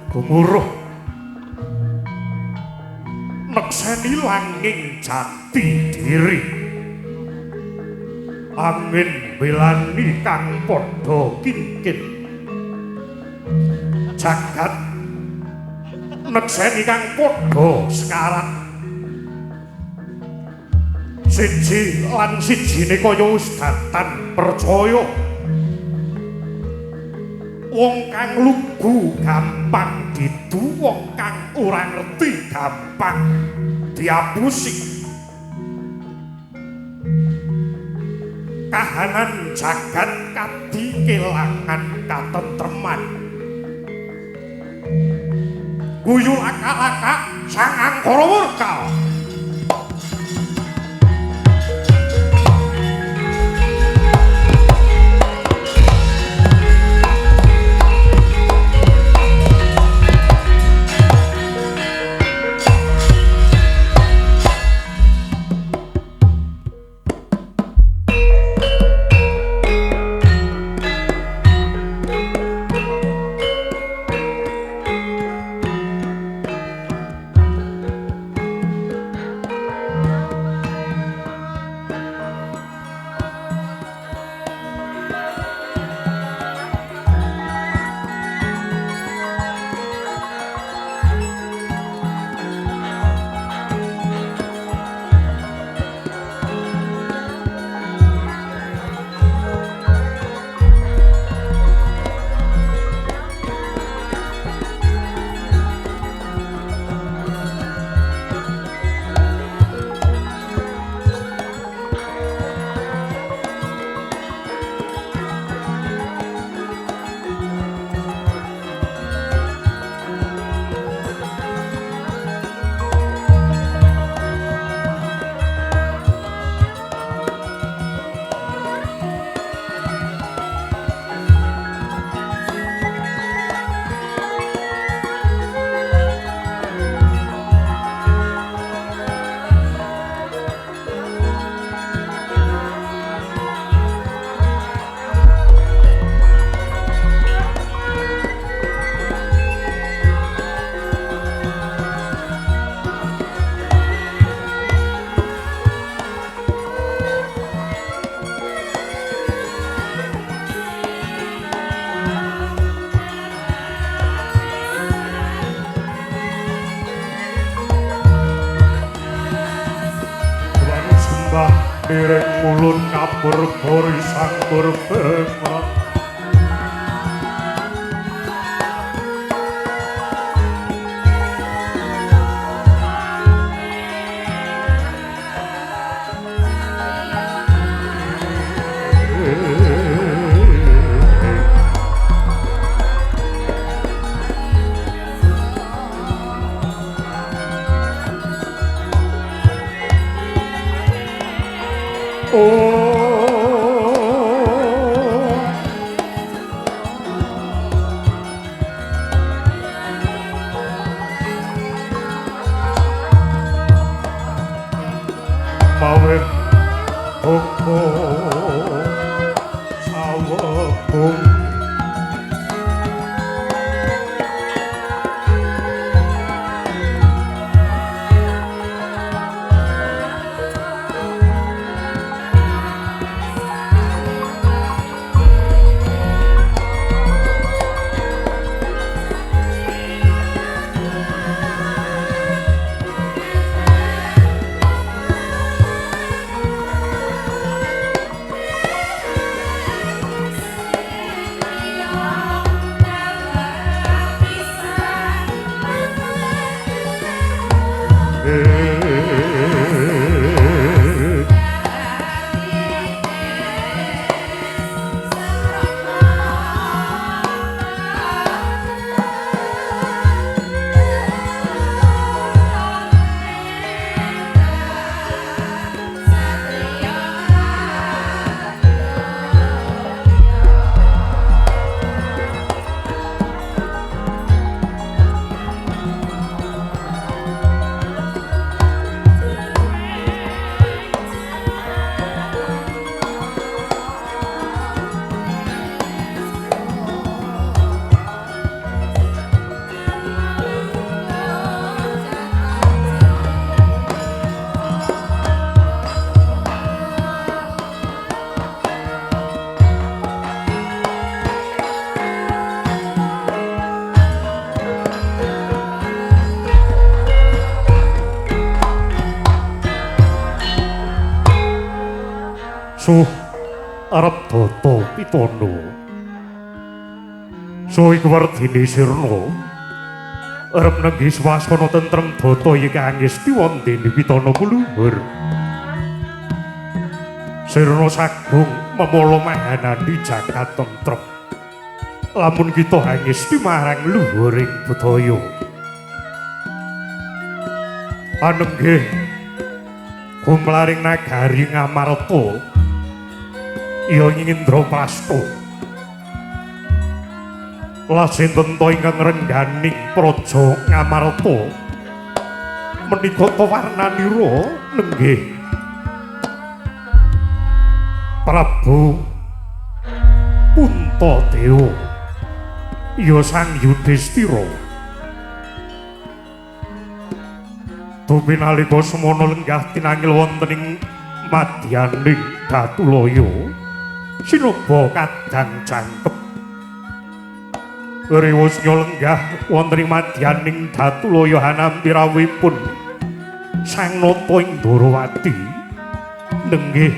Gumuruh nekseni langing jati diri. Angin belani kang padha kingkin. Jagat nekseni kang padha sekarat. Siji lan sijine kaya wis datan percaya. Wong kang lugu gampang didu, wong kang ora ngerti gampang diapusi. Kahanan jagat kadi kelangan katentreman. Guyu laka-laka sang angkara murka. Derek mulun kapur bori sangkur bengrat. Suh arep data pitana. Suh iku werdine sirna. Arep nenggi swasana tentrem data iki angesti wondene pitana kuluhur. Sirna sagung memala mahanani jagat tentrem. Lamun kita angesti marang luhuring budaya. Anenggih gumlaring nagari Ngamarta ya ing Indraprasta. Lajeng tenta ingkang rengganing praja Ngamarta menika warnanira nenggih Prabu Puntadewa ya Sang Yudhistira. Dupi nalika semana lenggah tinangil wonten ing madyaning Datulaya sinaba kadang jangkep. Rewosnya lenggah wonten ing madyaning Datulaya hanampi rawuhipun Sang Nata ing Ndorowati nenggih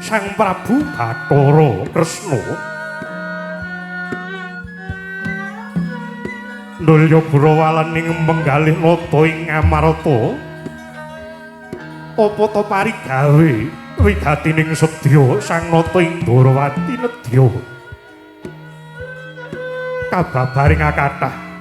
Sang Prabu Bathara Kresna. Ndulya burawalaning menggalih nata ing Ngamarta apa ta parigawe wigatining sedya Sang Nata ing Ndorowati nedya kababaring akathah.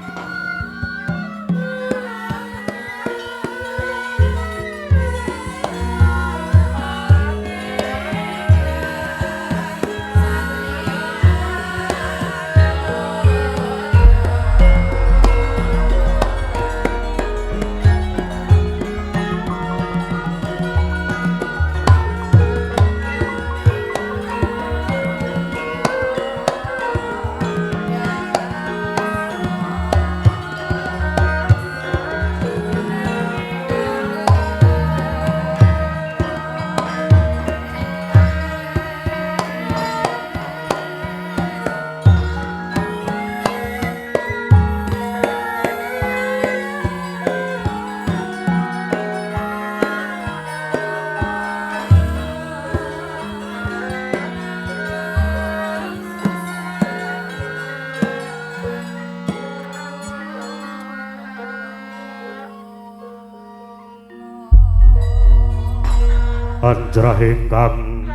Anjrah ingkang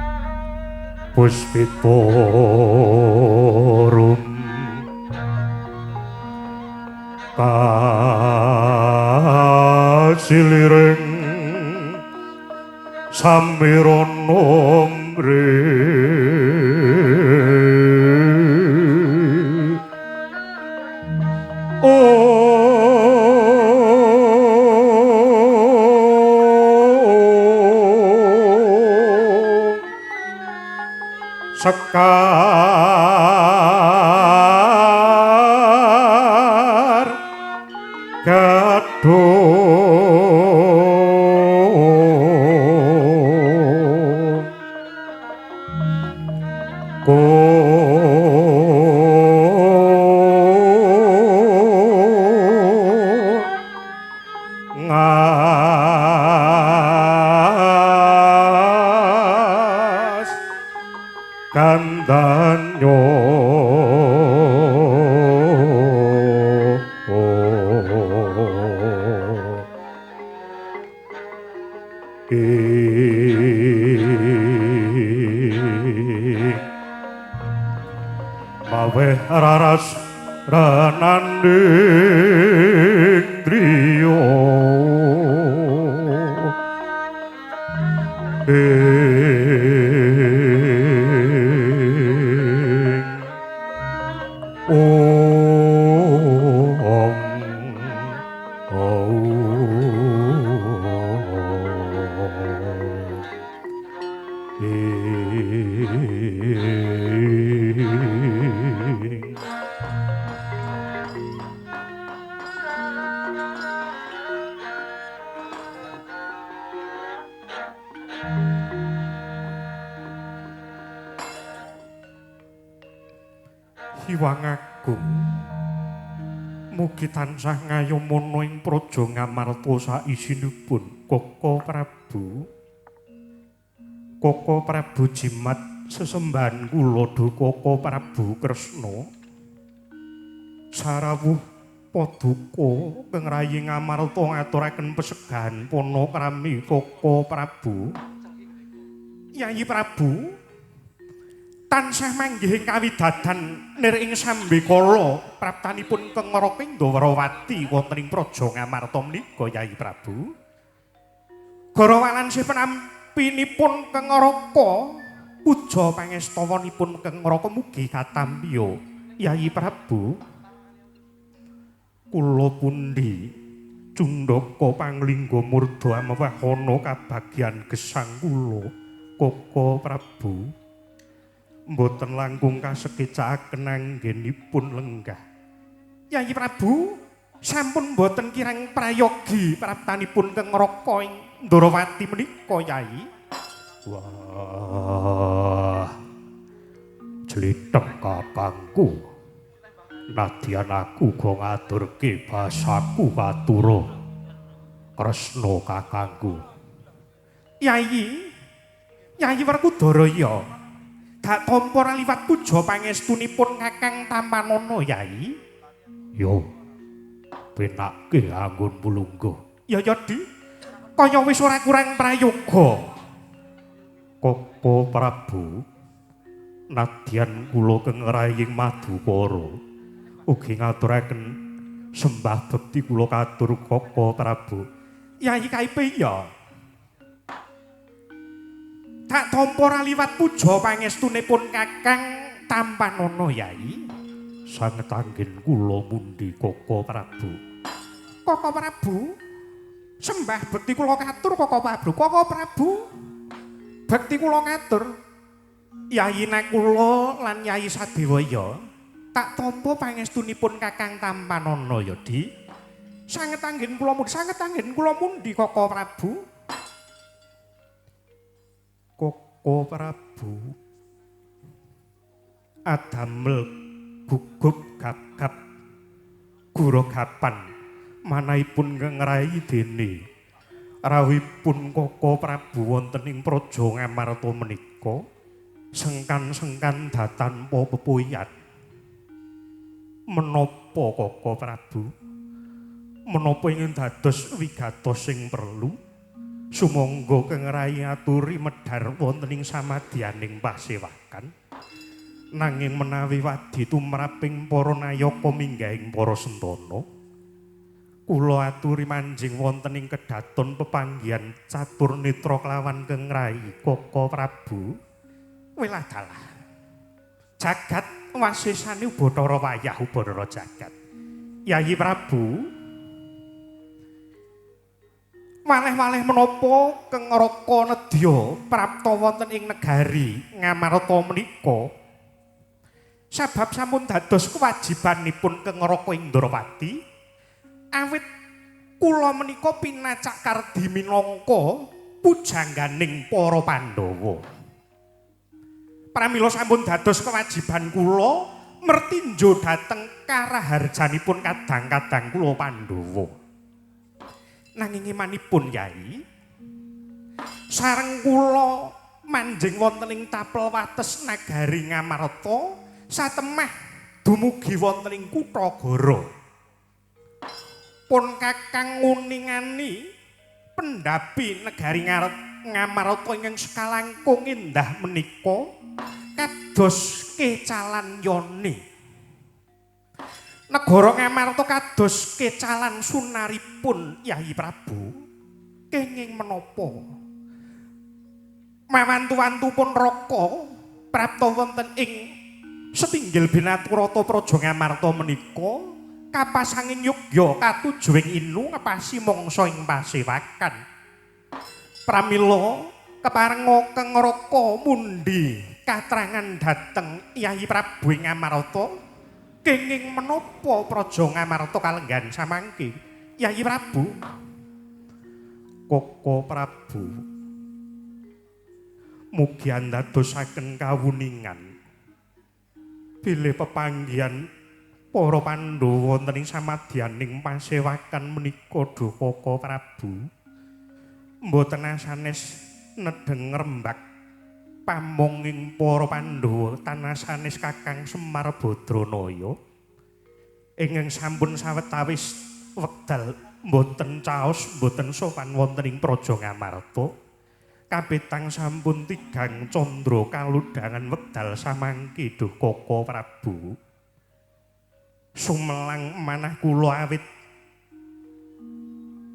puspita rum kasiliring samirana mri sekar gadung ngas kandanyo maweh raras renanding driya Hyang Agung Mugi tansah ngayomana ing praja Ngamarta saisinipun Koko Prabu. Koko Prabu jimat sesembahan kula duh Koko Prabu Kresna. Sarawuh paduka keng rayi Ngamarta ngaturaken pesegahan panakrami Koko Prabu. Yayi Prabu tansah manggih ing kawidadan nir ing sambekala praptanipun Keng Raka Ndhawarawati wonten ing praja Ngamarta menika Yayi Prabu. Garawa lan penampinipun Keng Raka puja pangestawanipun Keng Raka mugi katampiya Yayi Prabu. Kula pundi cundhaka panglingga murda amewahana kabagyan gesang kula Koko Prabu. Mboten langkung kasekecakaken anggenipun lenggah. Yayi Prabu sampun mboten kirang prayogi praptanipun Keng Raka ing Ndharawati menika Yayi. Wah. Jlithek kakangku. Nadyan aku go ngaturke basaku katura Kresna kakangku. Yayi, Yayi Werkudara ya. Gak tampa ora liwat puja pangestunipun Kakang Tampanana Yayi. Yo. Penake anggonmu lungguh. Ya ya Di. Kaya wis ora kurang prayoga. Koko Prabu, nadyan kula keng raying Madukara ugi ngaturaken sembah bekti kula katur Koko Prabu. Yayi kaipe ya. Tak tampa ora liwat puja pangestunipun Kakang Tampanana Yayi. Sanget anggen kula mundi Koko Prabu. Koko Prabu, sembah bekti kula katur Koko Prabu. Koko Prabu, bekti kula ngatur. Yayi Nakula lan Yayi Sadewa ya. Tak tampa pangestunipun Kakang Tampanana ya, Di. Sanget anggen kula mundi, sanget anggen kula mundi Koko Prabu. Koko Prabu adamel gugup gagap gurogapan manahipun ngerayi dene rawuhipun Koko Prabu wonten ing praja Ngamarta menika sengkan-sengkan datanpa pepoyan. Menapa Koko Prabu? Menapa ingin dados wigatos sing perlu? Sumangga keng rayi aturi medhar wonten ing samadyaning pasewakan. Nanging menawi wadi tumraping para nayaka minggahing para sentana, kula aturi manjing wonten ing kedaton pepanggihan catur netra kelawan keng rayi Koko Prabu. Welah dalah. Jagat wasesane Bathara wayah Bathara jagat. Yayi Prabu, waleh-waleh menapa Keng Raka nedya prapta wonten ing negari Ngamarta menika? Sabab sampun dados kewajibanipun Keng Raka ing Ndharawati, awit kula menika pinacak kardi minangka pujangganing para Pandhawa. Pramila sampun dados kewajiban kula mertinjo dhateng karaharjanipun kadang-kadang kula Pandhawa. Nanging imanipun Yai, sareng kula manjing wonten ing tapel wates nagari Ngamarta satemah dumugi wonten ing kutha Goro. Pun Kakang nguningani pendhapi negari Ngamarta ingkang sekalangkung endah menika kados kecalan yoni. Negara Ngamarta kados kecalan sunaripun Yayi Prabu. Kenging menapa? Mawantu-wantupun raka prapta wonten ing setinggil Binaturata Praja Ngamarta menika kapasanging yogya katujuing inu ngepasi mangsa ing pasewakan. Pramila keparenga Keng Raka mundi katrangan dhateng Yayi Prabu ing Ngamarta, kenging menapa Praja Ngamarta kalenggan samangke Yayi Prabu? Koko Prabu, mugi andadosaken kawuningan bilih pepanggihan Para Pandhawa wonten ing samadyaning pasewakan menika duh Kaka Prabu. Mboten asanes nedheng ngrembak pamonging para Pandhawa tanah sanes Kakang Semar Badranaya. Ingkang sampun sawetawis wekdal mboten caos mboten sopan wonten ing Praja Ngamarta. Kapitang sampun tigang candra kaludhangan wekdal samangke duh Kaka Prabu. Sumelang manah kula awit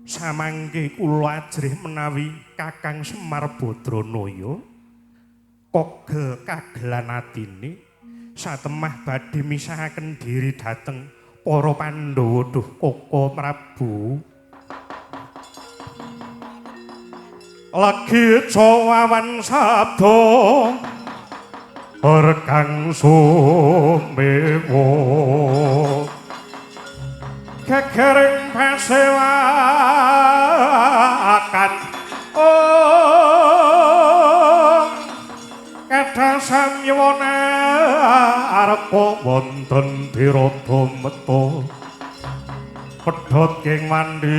samangke kula ajrih menawi Kakang Semar Badranaya kogel kagelan atine satemah badhe misahaken diri dhateng para Pandhawa duh Kaka Prabu. Lagi cawawan sabda Rekang sumewa gegering pasewakan oh kadang samyana arpa wonten tirada meta pedhot ing mandilan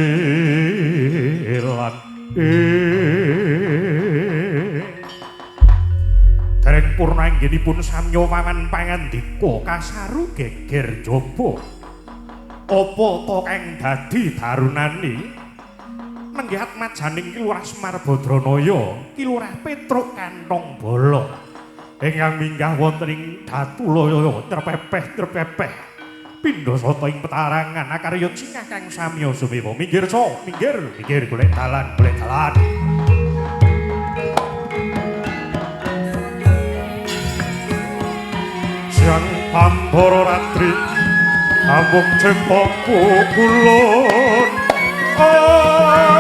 dereng purna anggenipun samya wawan pangandika kasaru geger jaba. Apa ta kang dadi darunane? Nenggih atmajaning Ki Lurah Semar Badranaya, Ki Lurah Petruk Kantong Bolong ingkang minggah wonten ing Datulaya trepepeh-trepepeh pindha sata ing petarangan akarya cingah kang samya sumewa. Minggir ca, minggir, minggir golek dalan, golek dalan. Siang pambara ratri amung cempok pukulun oh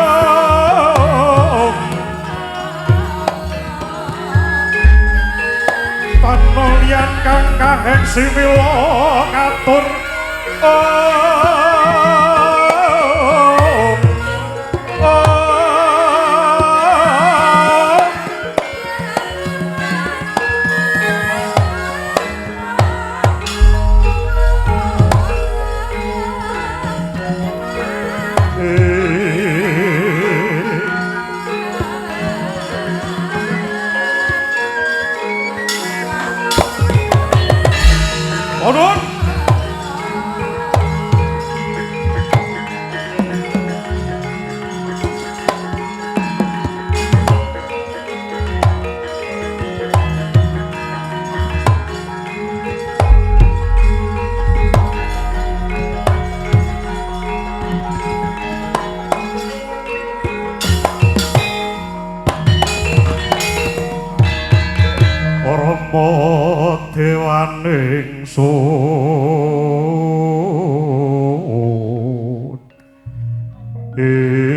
tanolian kang kaheng simila katur oh oh dewaning sun ing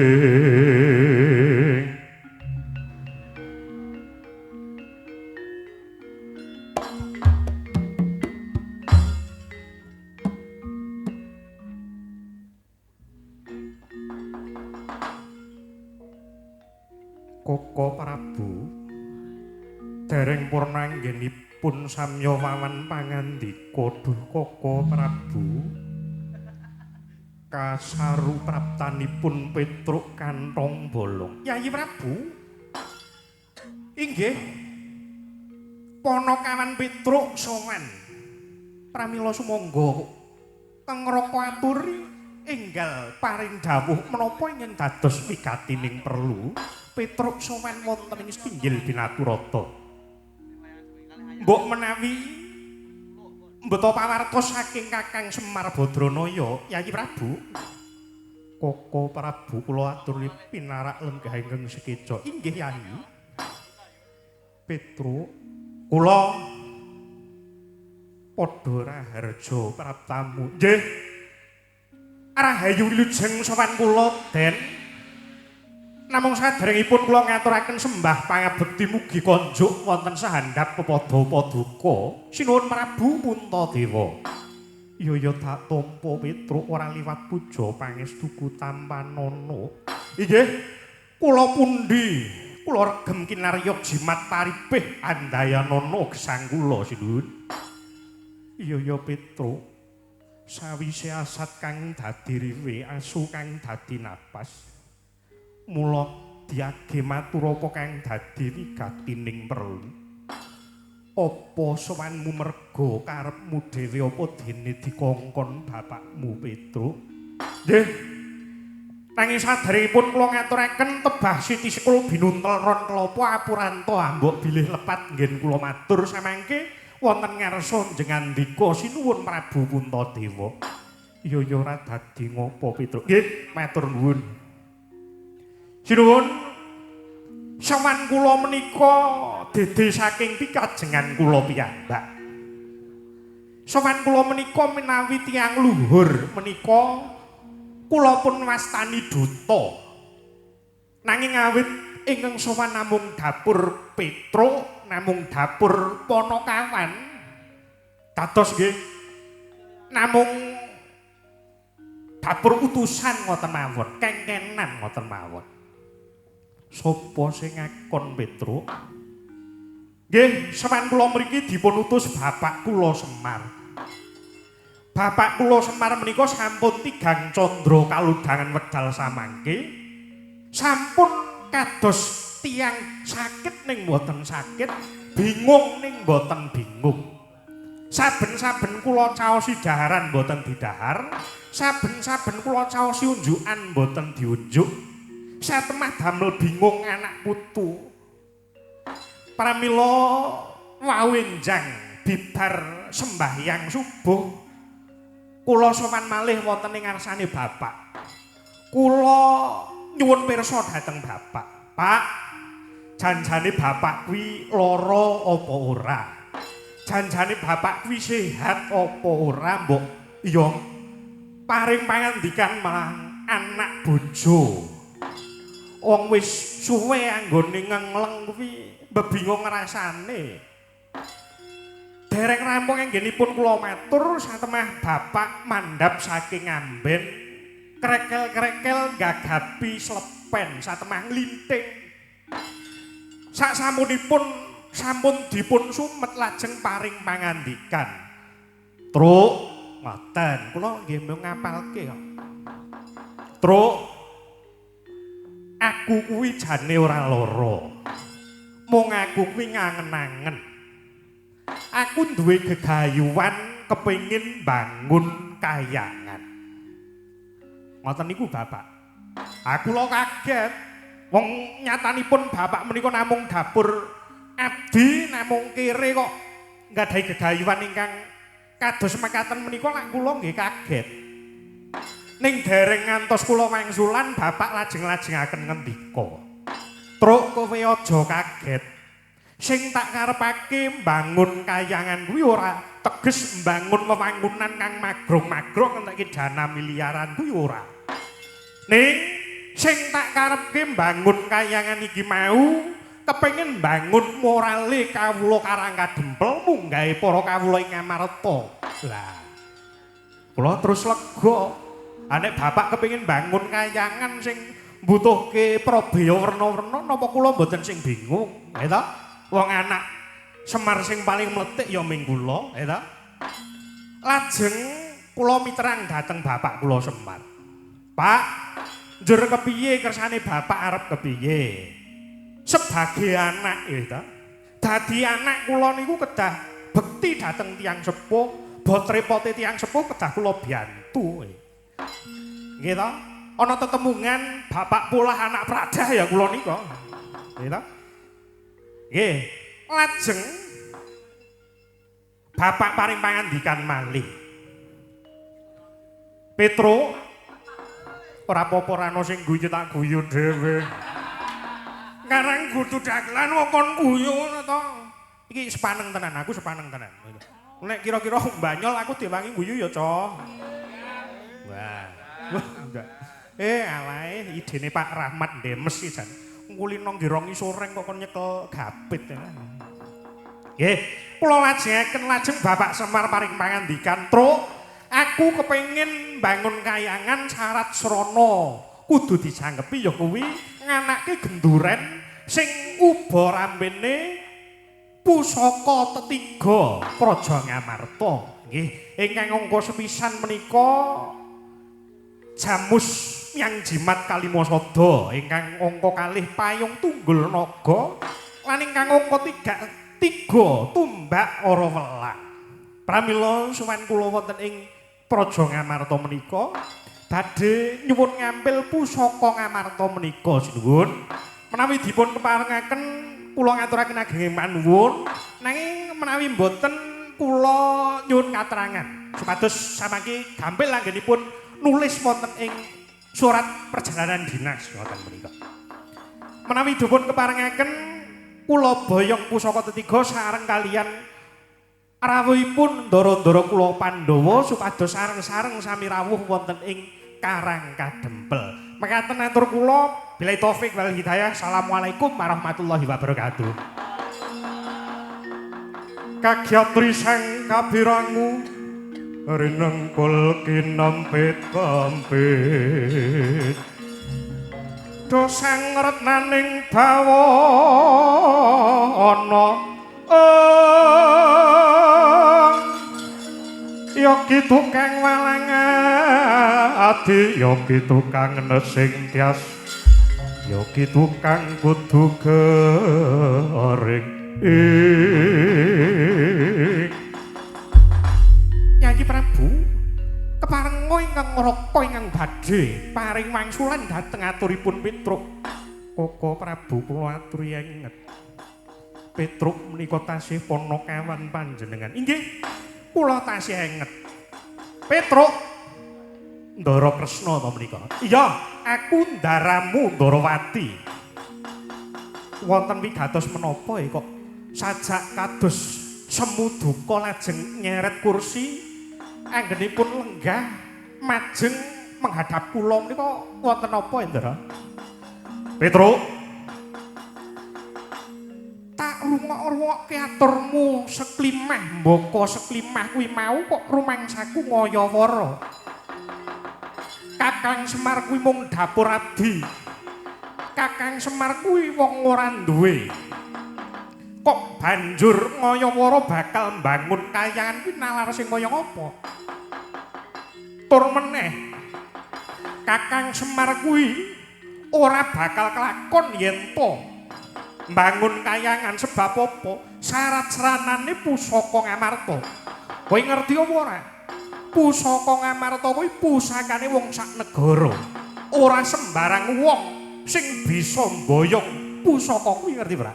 Kaka Prabu dereng purna anggenipun samya wawan pangandika duh Kaka Prabu kasaru praptanipun Petruk Kantong Bolong. Yayi Prabu inggih Panakawan Petruk sowan pramila sumangga kengraka aturi enggal paring dawuh menapa ingkang dados wigatining perlu Petruk sowan wonten ing setinggil Binaturata. Mbok menawi mbeta pawarta saking Kakang Semar Badranaya, Yayi Prabu. Kaka Prabu kula aturi pinarak lenggah ingkang sekeca. Inggih Yayi. Petruk kula padha raharja praptamu. Nggih. Rahayu wilujeng sowan kula, Den. Namung saderengipun kula ngaturaken sembah pangabekti mugi konjuk wonten sahandhap pepada paduka. Sinuwun Prabu Puntadewa. Iya ya tak tampa Petruk ora liwat puja pangestuku tampanana. Inggih, kula pundi? Kula regem kinarya jimat paripih andayanana gesang kula sinuwun. Iya ya Petruk. Sawise asat kang dadi riwe, asu kang dadi napas. Mula diage matur apa kang dadi wigatining perlu. Apa sowanmu merga karepmu dhewe apa dene dikongkon bapakmu Petruk? Nggih. Nanging saderengipun kula ngaturaken tebah siti sekul binuntel ron kelapa apuranta ambok bilih lepat nggen kula matur samangke wonten ngarsa njengandika sinuwun Prabu Puntadewa. Iya ya ora dadi ngopo Petruk. Nggih, matur nuwun. Sinuwun, sowan kula menika dede saking pikajengan kula piyambak. Sowan kula menika menawi tiyang luhur menika kula pun wastani duta. Nanging awit ingkang sowan namung dapur Petruk, namung dapur Ponokawan. Dados nggih namung dapur utusan ngoten mawon, kengkenan ngoten mawon. Sopo sing ngakon Petruk? Nggih, sowan kula mriki dipun utus bapak kula Semar. Bapak kula Semar menika sampun tigang candra kaludhangan wekdal samangke. Sampun kados tiyang sakit ning mboten sakit, bingung ning mboten bingung. Saben-saben kula caosi daharan mboten didahar, saben-saben kula caosi unjukan mboten diunjuk. Satemah damel bingung anak putu. Pramila wau enjang bibar sembahyang subuh kula sowan malih wonten ing ngarsane bapak. Kula nyuwun pirsa dhateng bapak. Pak, janjane bapak kuwi lara apa ora? Janjane bapak kuwi sehat apa ora? Mbok iya paring pangandikan marang anak bojo. Wong wis suwe anggone ngengleng kuwi bebingung rasane. Dereng rampung anggenipun kula matur satemah bapak mandhap saking amben krekel-krekel gagapi slepen satemah nglinting. Saksamunipun sampun dipun sumet lajeng paring pangandikan. Truk ngoten, kula nggih mung ngapalke kok. Truk, aku kuwi jane ora lara. Mung aku kuwi ngangen-angen. Aku duwe gegayuhan kepengin bangun kayangan. Ngoten niku bapak. Aku lho kaget. Wong nyatanipun bapak menika namung dapur abdi namung kere kok nggadahi gegayuhan ingkang kados mekaten menika lak kula nggih kaget. Ning dereng ngantos kula wangsulan bapak lajeng-lajengaken ngendika. Truk kowe aja kaget. Sing tak karepake mbangun kayangan kuwi ora teges mbangun wewangunan kang magrong-magrong entekke dana miliaran kuwi ora. Ning sing tak karepke mbangun kayangan iki mau kepengin mbangun morale kawula Karang Kadempel munggahe para kawula ing Ngamarta. Lah, kula terus lega. Ah nek bapak kepengin bangun kayangan sing mbutuhke prabeya werna-werna napa kula mboten sing bingung, ya ta? Wong anak Semar sing paling mletik ya ming kula, ya ta? Lajeng kula miterang dhateng bapak kula Semar. Pak, njur kepiye kersane bapak arep kepiye? Sebagai anak ya ta. Dadi anak kula niku kedah bekti dhateng tiyang sepuh, bot repote tiyang sepuh kedah kula biyantu. Nggih ta? Ana tetemungan bapak polah anak pradah ya kula nika. Nggih ta? Nggih. Lajeng bapak paring pangandikan malih. Petro, ora apa-apa ora ana sing guyu tak guyu dhewe. Ngarang kudu dagelan wong kon guyu ngono to. Iki sepaneng tenan, aku sepaneng tenan. Nek kira-kira banyol aku diwangi guyu ya, Cok. Wah. Wah, enggak. Alae idene Pak Rahmat Demes iki jan. Kulino nggih soreng kok kon nyekel gapit ya. Nggih, kula lajengaken lajeng Bapak Semar paring pangandikan, "Truk, aku kepengin bangun kayangan syarat srana kudu dijangkepi ya kuwi nganake genduren sing uba rambene pusaka tetiga Praja Ngamarta." Nggih, ingkang angka sepisan menika Jamus Yang Jimat Kalimasada, ingkang angka kalih Payung Tunggul Naga, lan ingkang angka 3 Tumbak Ora Welang. Pramila sowan kula wonten ing Praja Ngamarta menika badhe nyuwun ngampil pusaka Ngamarta menika sinuwun. Menawi dipun keparengaken kula ngaturaken ageng panuwun, nanging menawi mboten kula nyuwun katerangan supados samangke gampil anggenipun nulis wonten ing surat perjalanan dinas ngoten menika. Menawi dipun keparengaken kula boyong pusaka tetiga sareng kalian rawuhipun ndara-ndara kula Pandhawa supados sareng-sareng sami rawuh wonten ing Karang Kadempel. Mekaten atur kula, billahi taufik wal hidayah. Assalamualaikum warahmatullahi wabarakatuh. Kagyatri sang kabirangu rinengkul kinampit-kampit. Do sang retnaning bawana yogi tukang walang adi, yogi tukang nesing tias, yogi tukang kudu gering. Yai Prabu keparenga ingkang ngraka ingkang badhe paring wangsulan dhateng aturipun Petruk. Koko Prabu kula aturi enget. Petruk menika tasih panakawan panjenengan. Inggih, kula tasih enget. Petruk Ndara Kresna to menika. Iya, aku ndaramu Ndarawati. Wonten wigatos menapa kok sajak kados semu duka lajeng nyeret kursi anggenipun lenggah majeng menghadap kula menika wonten apa Ndara? Petruk, tak rungok-rungokke aturmu seklimah mbaka seklimah kuwi mau kok rumangsaku ngayawara. Kakang Semar kuwi mung dapur abdi. Kakang Semar kuwi wong ora duwe. Kok banjur ngayawara bakal mbangun kayangan kuwi nalar sing kaya ngapa? Tur meneh Kakang Semar kuwi ora bakal kelakon yen to mbangun kayangan sebab apa? Syarat seranane pusaka Ngamarta. Kowe ngerti apa ora? Pusaka Ngamarta kuwi pusakane wong sak negara. Ora sembarang wong sing bisa mboyong pusaka kuwi, ngerti ora?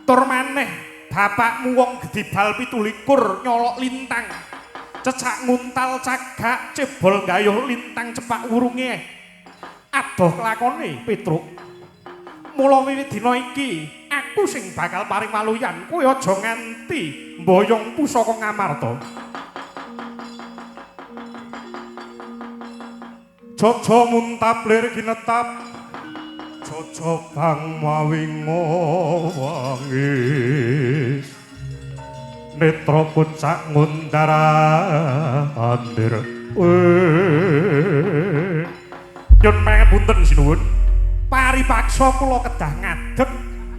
Tur maneh bapakmu wong gedibal 27 nyolok lintang. Cecak nguntal cagak cebol gayuh lintang cepak wurunge. Adoh kelakone Petruk. Mula wiwit dina iki aku sing bakal paring waluyan, kowe aja nganti mboyong pusaka Ngamarta. Jojo muntap lir kinetap, jojo bang mawi ngowangis, netra pucak ngundara andir. Nyun pangapunten sinuwun. Paripaksa kula kedah ngadeg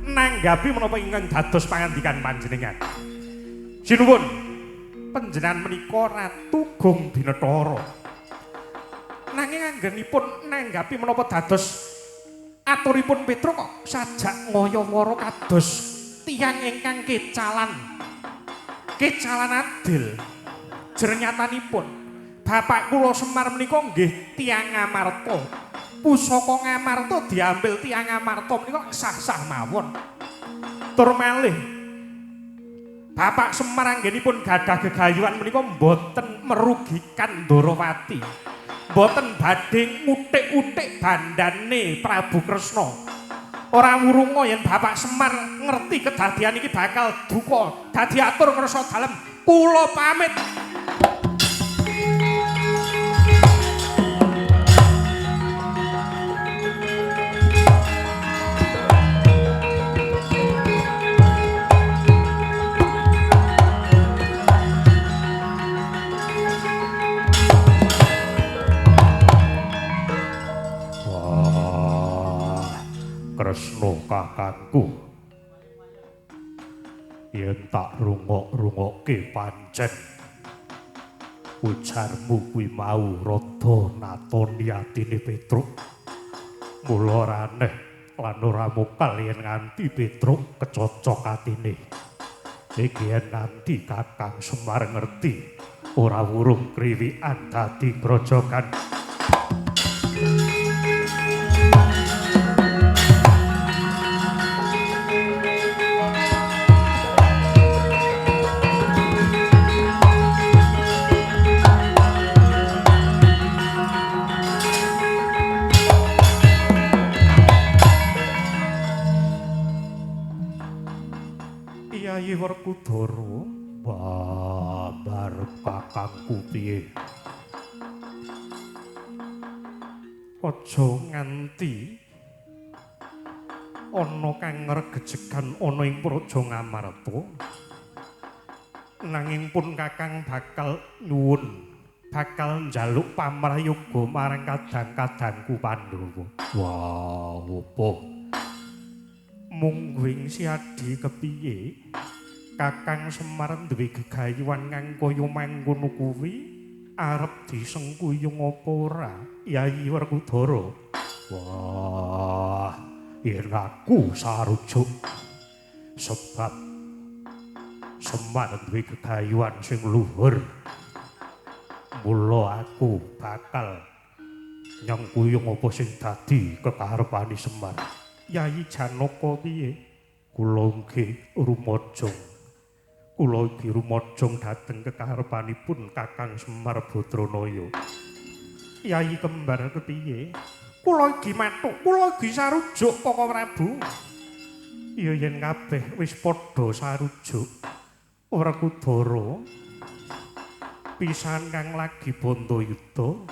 nanggapi menapa ingkang dados pangandikan panjenengan. Sinuwun, panjenengan menika Ratu Gong Binetara. Nanging anggenipun nanggapi menapa dados aturipun Petruk kok sajak ngayawara kados tiyang ingkang kecalan. Kecalan adil. Jernyatanipun bapak kula Semar menika nggih tiyang Ngamarta. Pusaka Ngamarta diambil tiyang Ngamarta menika sah-sah mawon. Tur malih Bapak Semar anggenipun gadah gegayuhan menika mboten merugikan Ndarawati. Mboten badhe ngutik-utik bandane Prabu Kresna. Ora wurunga yen Bapak Semar ngerti kedadian iki bakal duka. Dadi atur ngrasa dalem, kula pamit. Kresna kakangku, yen tak rungok-rungokke pancen Ujarmu kuwi mau rada natoni atine Petruk. Mula ora aneh lan ora mokal yen nganti Petruk kecocok atine. Iki yen nganti Kakang Semar ngerti ora wurung kriwikan dadi grojogan. Yayi Werkudara, babar kakangku piye? Aja nganti ana kang ngregejegan ana ing Praja Ngamarta. Nanging pun kakang bakal nyuwun, bakal njaluk pamrayoga marang kadang-kadangku Pandhawa. Wah, opo? Mungguing siadi kepiye? Kakang Semar duwe gegayuhan kang kaya mangkono kuwi arep disengkuyung apa ora Yayi Werkudara? Wah, yen aku sarujuk sebab Semar duwe gegayuhan sing luhur. Mula aku bakal nyengkuyung apa sing dadi kekarepane Semar. Yayi Janaka piye? Kula nggih rumajang. Kula iki rumajang dhateng kekarepanipun Kakang Semar Badranaya. Yayi Kembar kepiye? Kula iki matuk, kula iki sarujuk Koko Prabu. Ya yen kabeh wis padha sarujuk, Werkudara pisan kang lagi bandayuda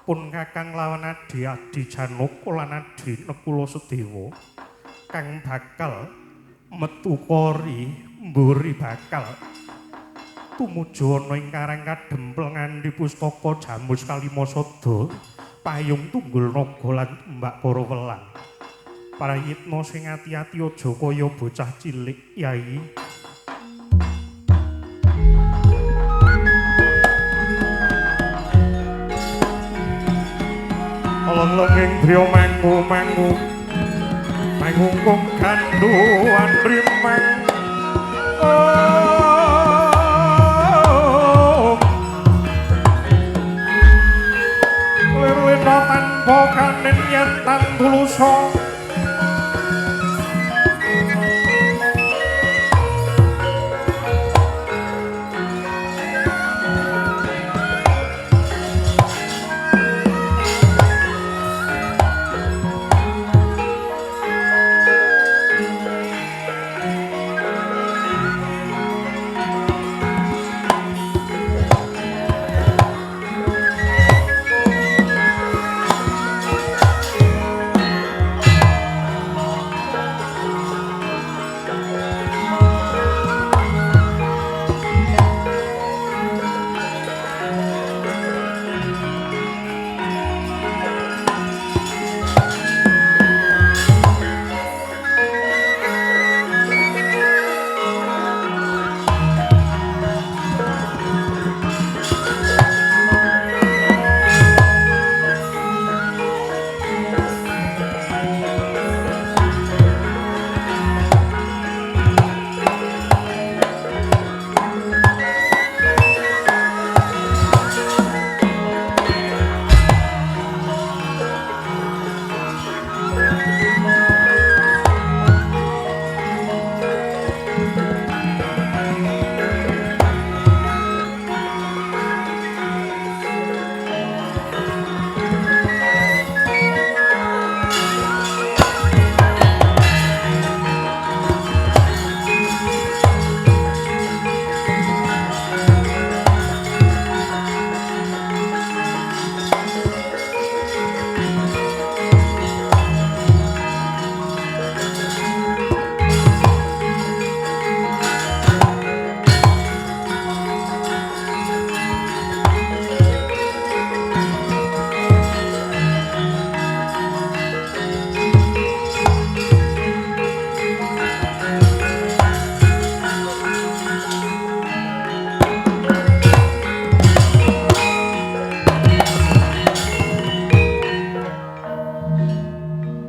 pun Kakang lawan adi-adi Janaka lan adi Nekula Sedewa kang bakal metu kori mburi bakal tumuju ana ing Karang Kadempel nganti pustaka Jamus Kalimasada payung tunggul naga lan mbak para welang. Prayitna sing ati-ati aja kaya bocah cilik Yai. Lelenging driya mangu-mangu mangungkung ganduan rimang. Oh, lirlina tanpa kanin yen tan tulusa.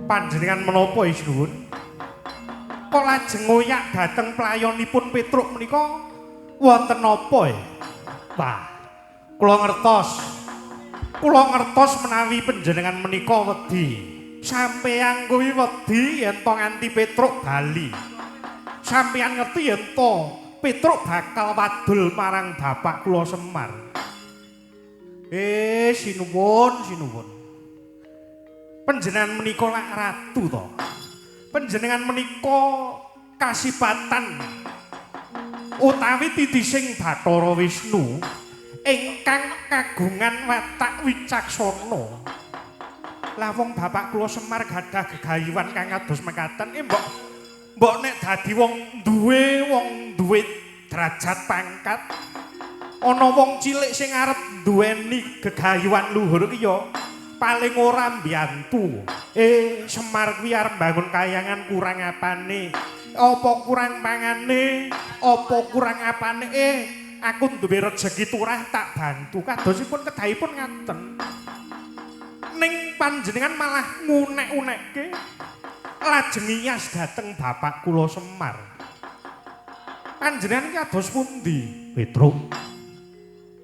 Panjenengan menapa sinuwun? Kok lajeng ngoyak dhateng playonipun Petruk menika wonten napa e? Wah, kula ngertos. Kula ngertos menawi panjenengan menika wedi. Sampeyan kuwi wedi yen to nganti Petruk bali. Sampeyan ngerti yen to Petruk bakal wadul marang bapak kula Semar. Sinuwun, sinuwun. Panjenengan menika lak ratu to. Panjenengan menika kasipatan utawi titising Bathara Wisnu ingkang kagungan watak wicaksana. Lah wong bapak kula Semar gadah gegayuhan kang kados mekaten, mbok nek dadi wong duwe derajat pangkat, ana wong cilik sing arep duweni gegayuhan luhur ki ya paling ora mbiyantu. Semar kuwi arep mbangun kayangan kurang apane? Apa kurang mangane? Apa kurang apane? Aku duwe rejeki turah tak bantu. Kadosipun kedahipun ngaten. Ning panjenengan malah ngunek-unekke lajeng iyas dhateng bapak kula Semar. Panjenengan kados pundi? Petruk,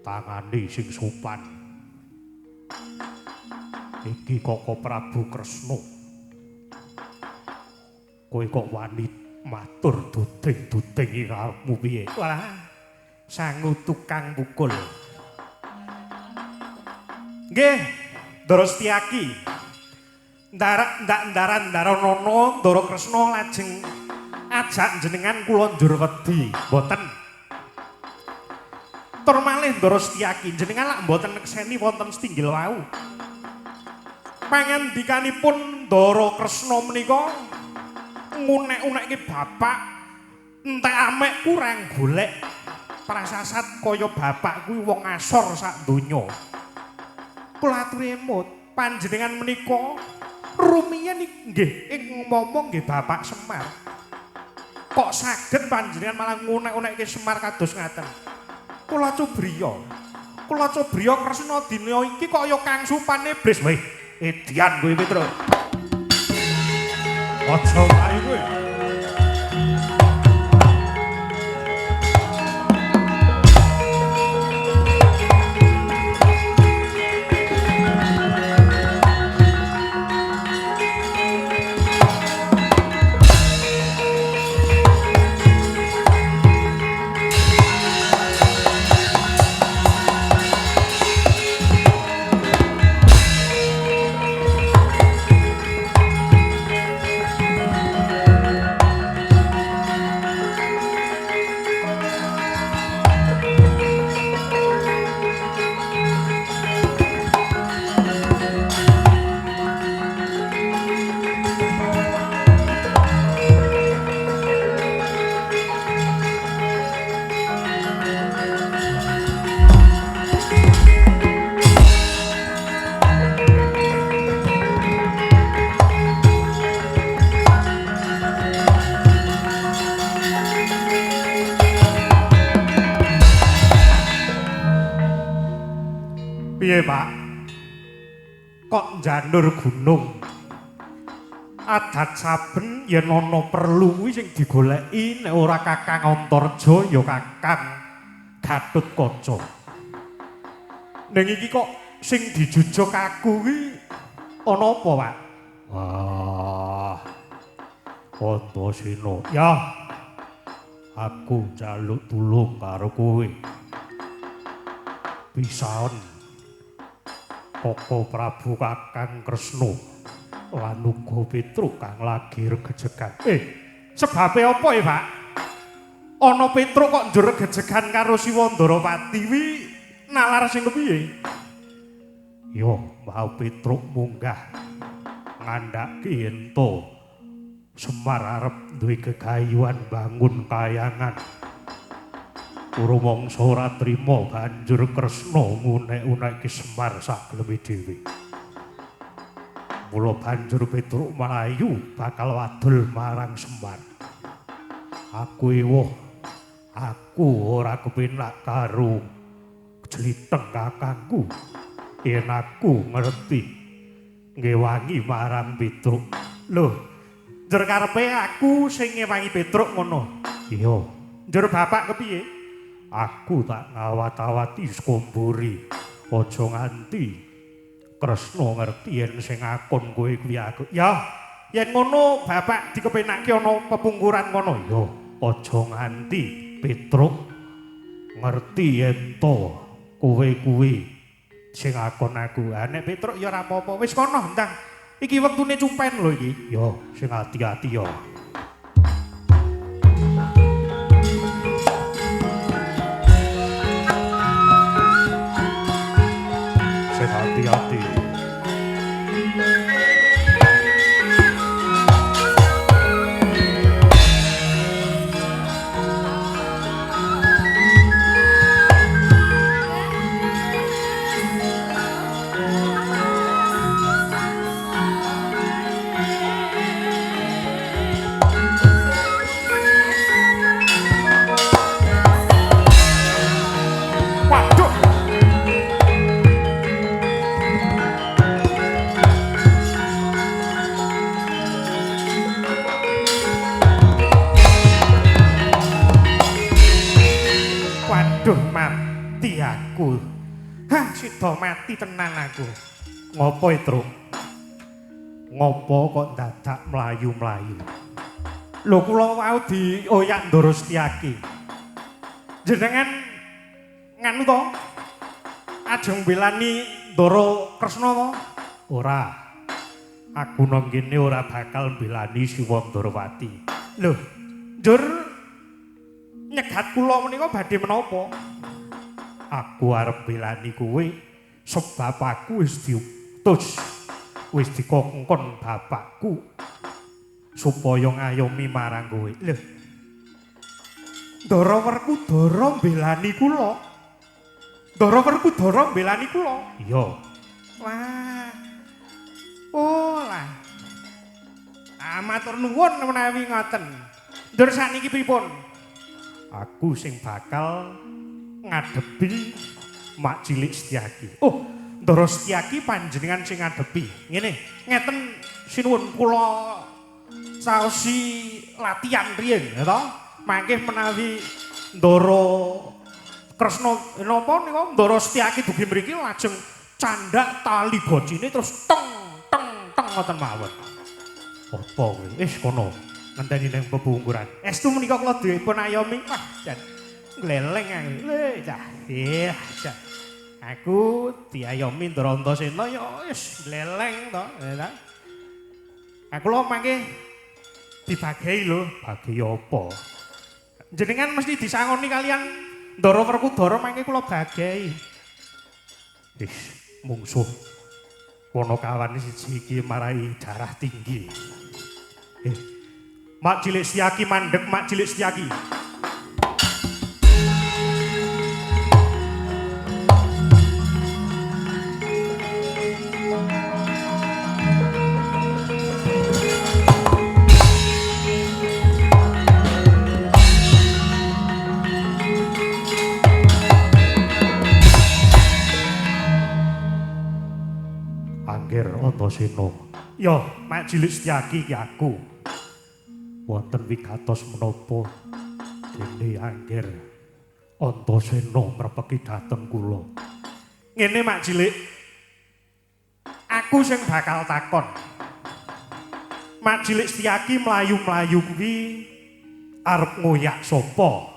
tangane sing sopan. Iki Koko Prabu Kresna. Kowe kok wani matur duding-duding karepmu piye? Walah, sangu tukang pukul. Nggih, Ndara Setyaki. Ndarak ndak ndaran ndaranana Ndara Kresna lajeng ajak jenengan kula njur wedi. Mboten. Tur malih Ndara Setyaki, jenengan lak mboten nekseni wonten setinggil wau. Pangandikanipun Ndara Kresna menika ngunek-unekke bapak entek amek kurang golek prasasat kaya bapak kuwi wong asor sak donya. Kula aturi emut panjenengan menika rumiyin nggih ing ngomong nggih bapak Semar. Kok saged panjenengan malah ngunek-unekke Semar kados ngaten? Kula cubriya. Kula cubriya Kresna dina iki kaya kang supane iblis. Weh, edian kowe Petruk. Aja wae kowe. Piye, Pak? Kok njanur gunung? Adat saben yen ana perlu kuwi sing digoleki nek ora Kakang Antarja ya Kakang Gatotkaca. Ning iki kok sing dijujug aku kuwi ana apa, Pak? Wah. Antasena. Ya. Aku njaluk tulung karo kowe. Pisaen Koko Prabu Kakang Kresna lan uga Petruk kang lagi regejegan. Sebabe apa ya, Pak? Ana Petruk kok njur regejegan karo Siwa Ndarapati kuwi nalar sing kepiye? Yo, mau Petruk munggah ngandhake yen to Semar arep duwe gegayuhan bangun kayangan. Rumangsa ora trima banjur Kresna ngunek-unekke Semar sageleme dhewe. Mula banjur Petruk mlayu bakal wadul marang Semar. Aku ewuh, aku ora kepenak karo jliteng kakangku. Yen aku ngerti ngewangi marang Petruk. Lho, njur karepe aku sing ngewangi Petruk ngono. Iya. Njur bapak kepiye? Aku tak ngawat-awati saka mburi. Aja nganti Kresna ngerti yen sing ngakon kowe kuwi aku. Ya, yen ngono bapak dikepenake ana pepungkuran ngono. Ya, aja nganti Petruk ngerti yen to kowe kuwi sing ngakon aku. Ha nek Petruk ya ora apa-apa. Wis kono ndang. Iki wektune cumpen lho iki. Ya, sing ati-ati ya. Sing ati-ati. Waduh. Waduh, mati aku. Hah, sida mati tenan aku. Ngopo, Truk? Ngopo kok dadak mlayu-mlayu? Lho, kula wau dioyak Ndara Setyaki. Jenengan nganu to? Ajeng mbelani Ndara Kresna to? Ora. Aku nang kene ora bakal mbelani Siwa Ndarawati. Lho, njur nyegat kula menika badhe menapa? Aku arep mbelani kowe sebab aku wis diutus, wis dikongkon bapakku supaya ngayomi marang kowe. Lho, Ndara Werkudara mbelani kula. Ndara Werkudara mbelani kula. Iya. Wah. Oh lah. Ah, matur nuwun menawi ngoten. Ndur sakniki pripun? Aku sing bakal ngadepi Mak Cilik Setyaki. Oh, Ndara Setyaki panjenengan sing ngadepi. Ngene, ngeten sinuwun kula saosi latihan riyin, ya to? Mangke menawi Ndara Kresna napa nika Ndara Setyaki dugi mriki lajeng candhak tali gocine terus teng teng teng ngoten mawon. Apa kowe? Wis kono ngenteni ning pepungkuran. Estu menika kula dipun ayomi. Wah, jan gleleng aku. Lho, cah. Iya, jan. Aku diayomi Ndara Antasena ya wis gleleng to, ya ta. Aku lho mangke dibagei lho, bagi apa? Jenengan mesti disangoni kalian Ndara Werkudara mangke kula bagei. Wis mungsuh Ponokawan siji iki marai darah tinggi. Mak Cilik Setyaki mandek, Mak Cilik Setyaki. Angger Antasena. Ya, Mak Cilik Setyaki iki aku. Wonten wigatos menapa dene Angger Antasena mrepeki dhateng kula. Ngene Mak Cilik. Aku sing bakal takon. Mak Cilik Setyaki mlayu-mlayu kuwi arep ngoyak sapa?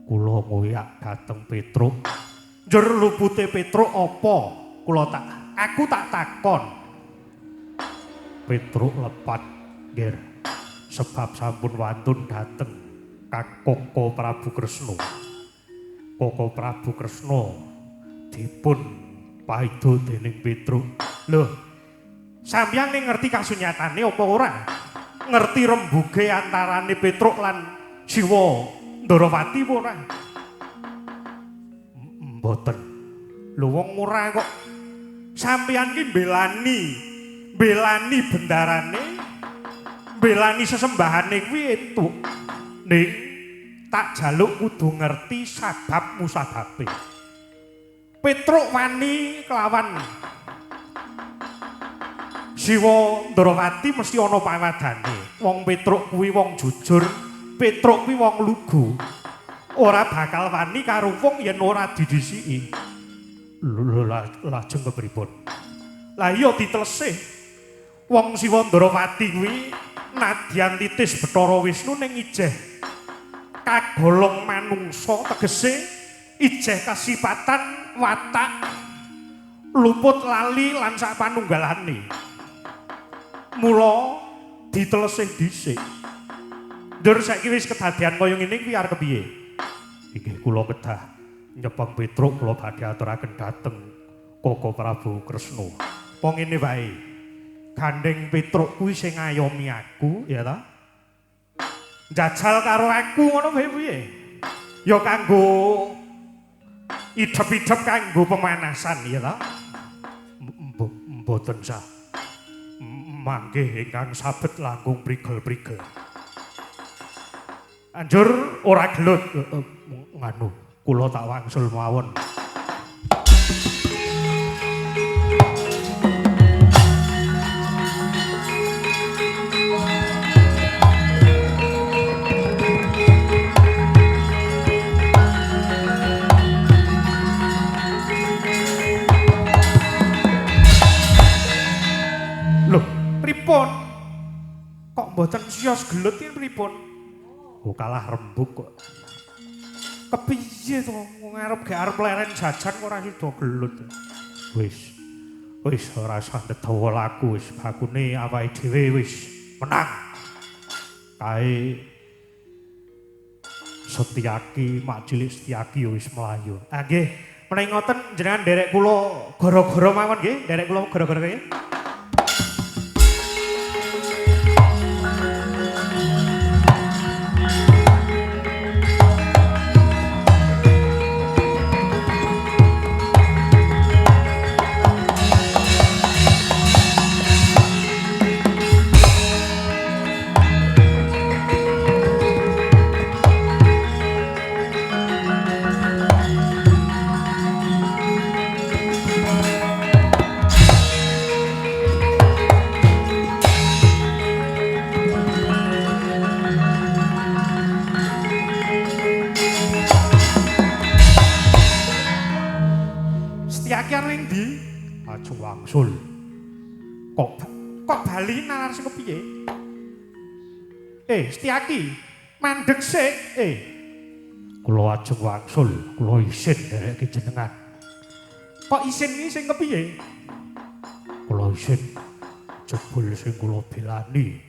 Kula ngoyak dhateng Petruk. Njur lupute Petruk apa? Kula tak aku tak takon. Petruk lepat, nggih. Sebab sampun wantun dhateng Kakoko Prabu Kresna. Koko Prabu Kresna dipun paido dening Petruk. Lho, sampeyan ning ngerti kasunyatane apa ora? Ngerti rembuge antarane Petruk lan Siwa Ndarawati apa ora? Mboten. Lho wong ora kok sampeyan ki mbelani bendarane, mbelani sesembahane kuwi entuk. Ning tak jaluk kudu ngerti sabab musababe. Petruk wani kelawan Siwa Ndrawati mesti ana pawadane. Wong Petruk kuwi wong jujur, Petruk kuwi wong lugu. Ora bakal wani karo wong yen ora didhisiki. Lho lajeng kepripun? Lah iya ditelesih. Wong Siwa Ndrawati kuwi nadyan titis Bathara Wisnu ning ijeh kagolong manungsa, tegese ijeh kasipatan watak luput lali lan sak panunggalane. Mula ditelesih dhisik. Ndur saiki wis kedadean kaya ngene kuwi arep kepiye? Inggih kula kedah nyepeng Petruk, kula badhe aturaken dhateng Koko Prabu Kresna. Apa ngene wae? Gandeng Petruk kuwi sing ngayomi aku, ya ta? Njajal karo aku ngono wae piye? Ya kanggo idhep-idhep kanggo pemanasan, ya ta? Mboten sah. Mangke ingkang sabet langkung prigel-prigel. Anjur ora gelut nganu, kula tak wangsul mawon. Loh, pripun? Kok mboten sios gelut iki pripun? Oh, kalah rembug kok. Kepiye to wong arep gak arep leren jajan kok ora sida gelut. Wis. Wis ora usah ndedawa laku wis bakune awake dhewe wis menang. Kae Setyaki, mak cilik Setyaki ya wis mlayu. Ah nggih, menawi ngoten jenengan nderek kula gara-gara mawon nggih, nderek kula gara-gara nggih. Wangsul. Kok bali nalar sing kepiye? Setyaki, mandeg sik. Kula ajeng wangsul, kula isin ndereke jenengan. Kok isin iki sing kepiye? Kula isin jebul sing kula belani.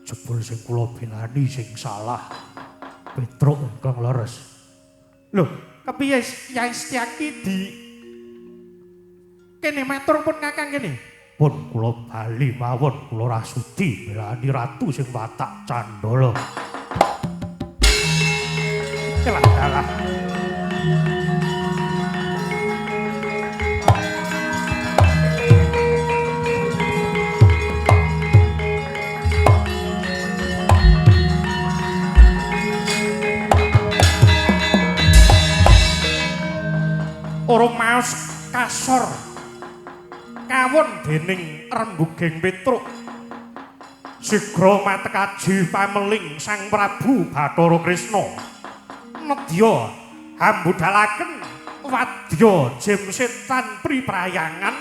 Jebul sing kula belani sing salah. Petruk ingkang leres. Lho, kepiye Yai Setyaki di kene matur pun kakang kene. Pun kula bali mawon, kula ora sudi belani ratu sing watak candala. Elah dalah. Ora maos kasor kawon dening rembuging Petruk. Sigra matekaji pameling Sang Prabu Bathara Kresna. Nedya hambudalaken wadya jim setan priprayangan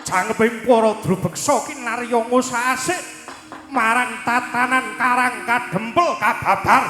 jangkeping para drubeksa kinarya ngusah-asik marang tatanan karang kadempel kababar.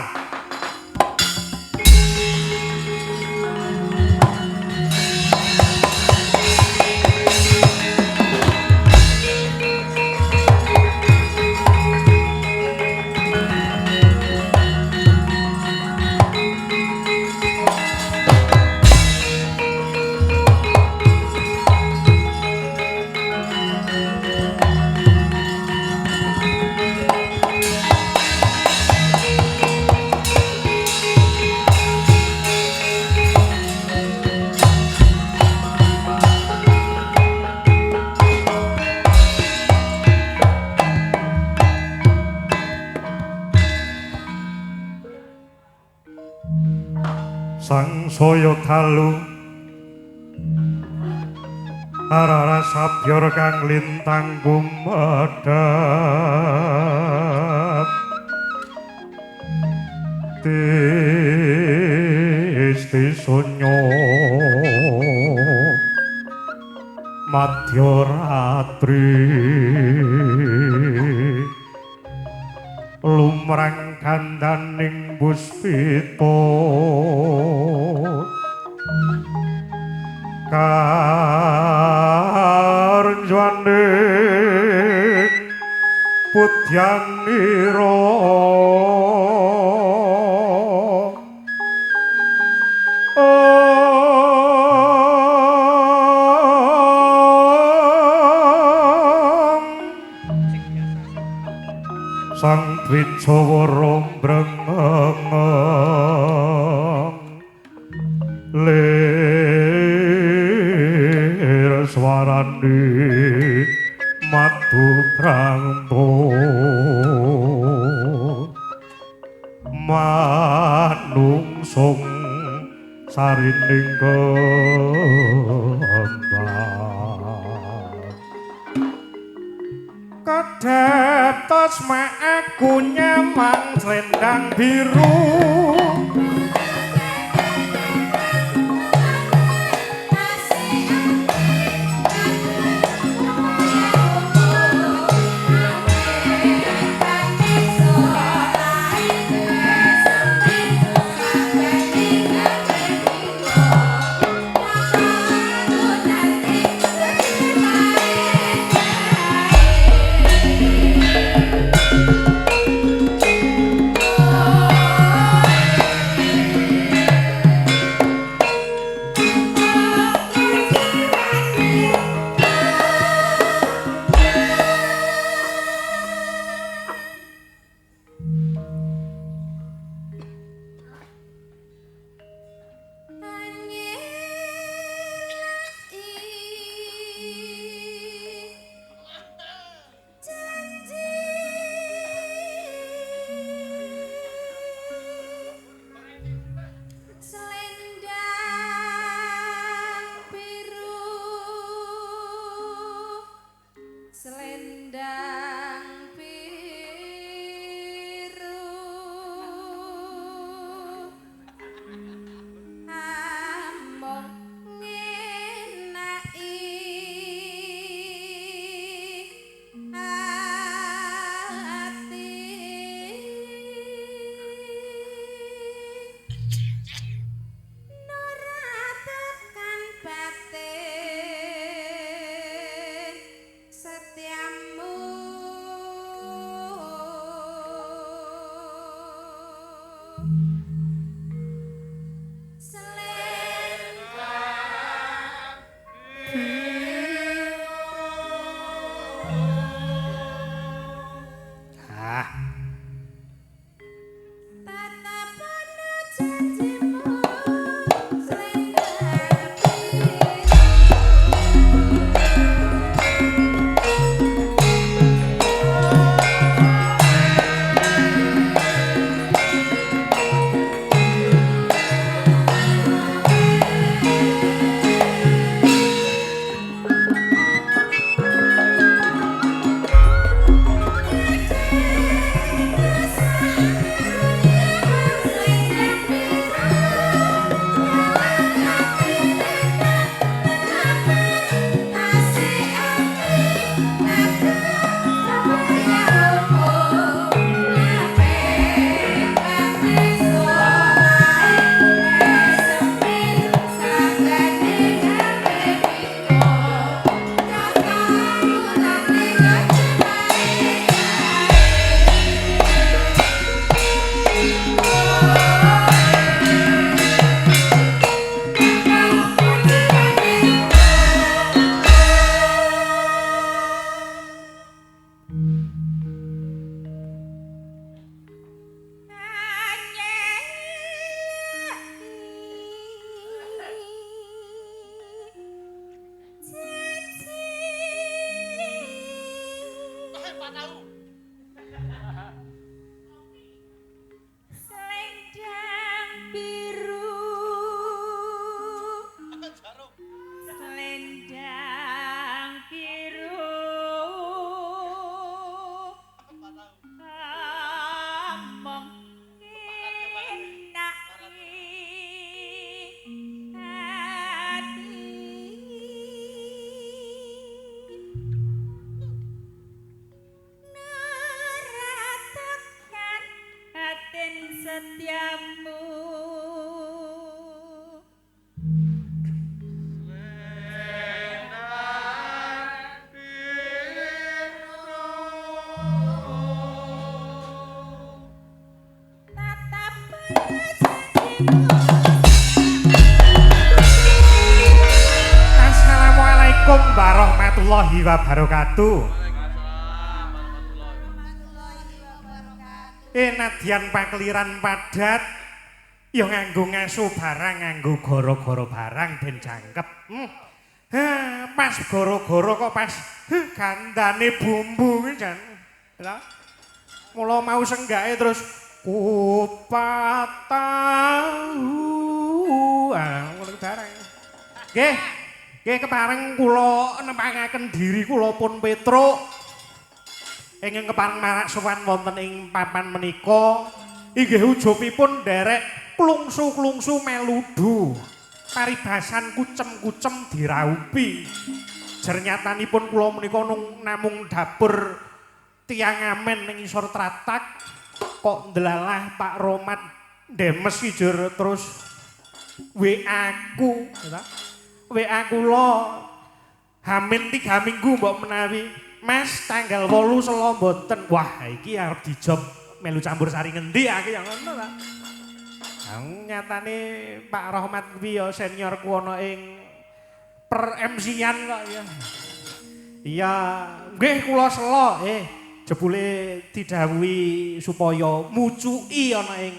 Sangsaya dalu Arara sabyor kang lintang gumedhap Tisti sunyo madyaratri lumrang gandaning puspita karenjuaning pudyanira Sang Dwijawara mbrengeng lir swarane madu prangto manungsung sarining kembang kedhep tos aku nyamang selendang biru Oh. Assalamualaikum warahmatullahi wabarakatuh. Nadyan pakeliran padat ya nganggo ngaso barang, nganggo goro-goro barang ben jangkep. Pas goro-goro kok pas gandane bumbu kuwi jan. Lha mula mau senggake terus kupat tahu. Ah, ngono barang. Nggih. Nggih kepareng kula nempangaken diri kula pun Petruk. Ingkang kepareng marak sowan wonten ing papan menika inggih ujubipun nderek klungsu-klungsu meludu. Paribasan kucem-kucem diraupi. Jernyatanipun kula menika namung dapur tiyang amen ning isor tratak kok ndelalah Pak Romat ndemes iki jur terus WA ku, WA kula hamin 3 minggu mbok menawi Mas tanggal 8 selo mboten. Wah, iki arep dijob melu campur sari ngendi aku ya ngono ta. Nyatane Pak Rohmat kuwi ya seniorku ana ing per MC-an kok ya. Iya, nggih kula selo. Jebule didhawuhi supaya mucuki ana ing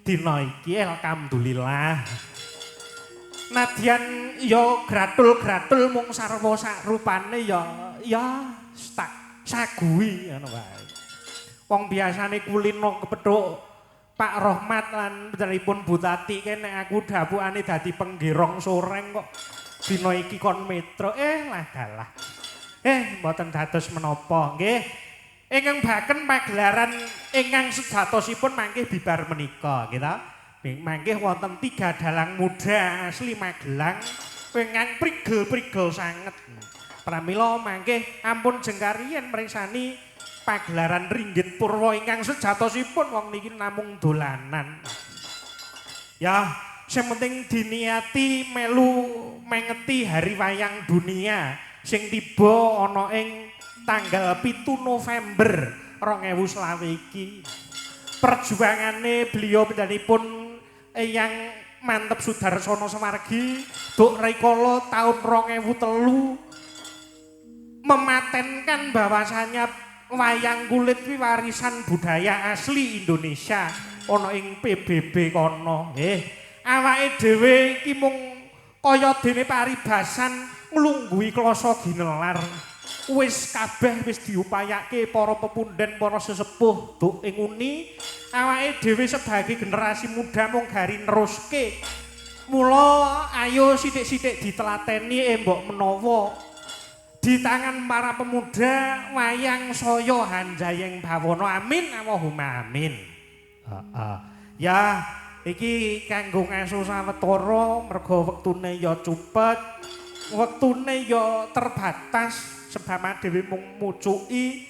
dina iki, alhamdulillah. Nadyan ya gratul-gratul mung sarwa sakrupane ya ya tak saguhi ngono wae. Wong biasane kulino kepethuk Pak Rohmat lan putranipun Bu Tati ke nek aku dapukane dadi penggerong soreng kok dina iki kon metro lah dalah. Mboten dados menapa nggih. Ingkang baken pagelaran ingkang sejatosipun mangke bibar menika nggih ta. Mangke wonten 3 dalang muda asli Magelang ingkang prigel-prigel sanget. Pramila mangke ampun jengkariyen mriksani pagelaran Ringgit Purwa ingkang sejatosipun wong niki namung dolanan. Ya, sing penting diniati melu mengeti Hari Wayang Dunia sing tiba ana ing tanggal 7 November 2020 iki. Perjuangane beliau panjenenganipun Eyang Manteb Sudarsono Sewargi duk rikala taun 2003 mematenkan bahwasanya wayang kulit kuwi warisan budaya asli Indonesia ana ing PBB kono. Nggih, awake dhewe iki mung kaya dene paribasan nglungguhi klasa ginelar. Wis kabeh wis diupayake para pepunden, para sesepuh duk ing uni. Awake dhewe sebagai generasi muda mung gari neruske. Mula ayo sithik-sithik ditelateni mbok menawa di tangan para pemuda wayang saya hanjayeng bawana. Amin Allahumma amin. Heeh. Ya, iki kanggo ngaso sawetara merga wektune ya cupet, wektune ya terbatas sebab dhewe mung mucuki.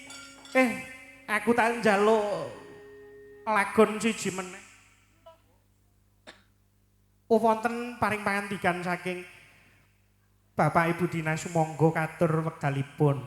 Aku tak njaluk lagon siji meneh. Wonten paring pangandikan saking Bapak Ibu Dinas sumangga katur wekdalipun.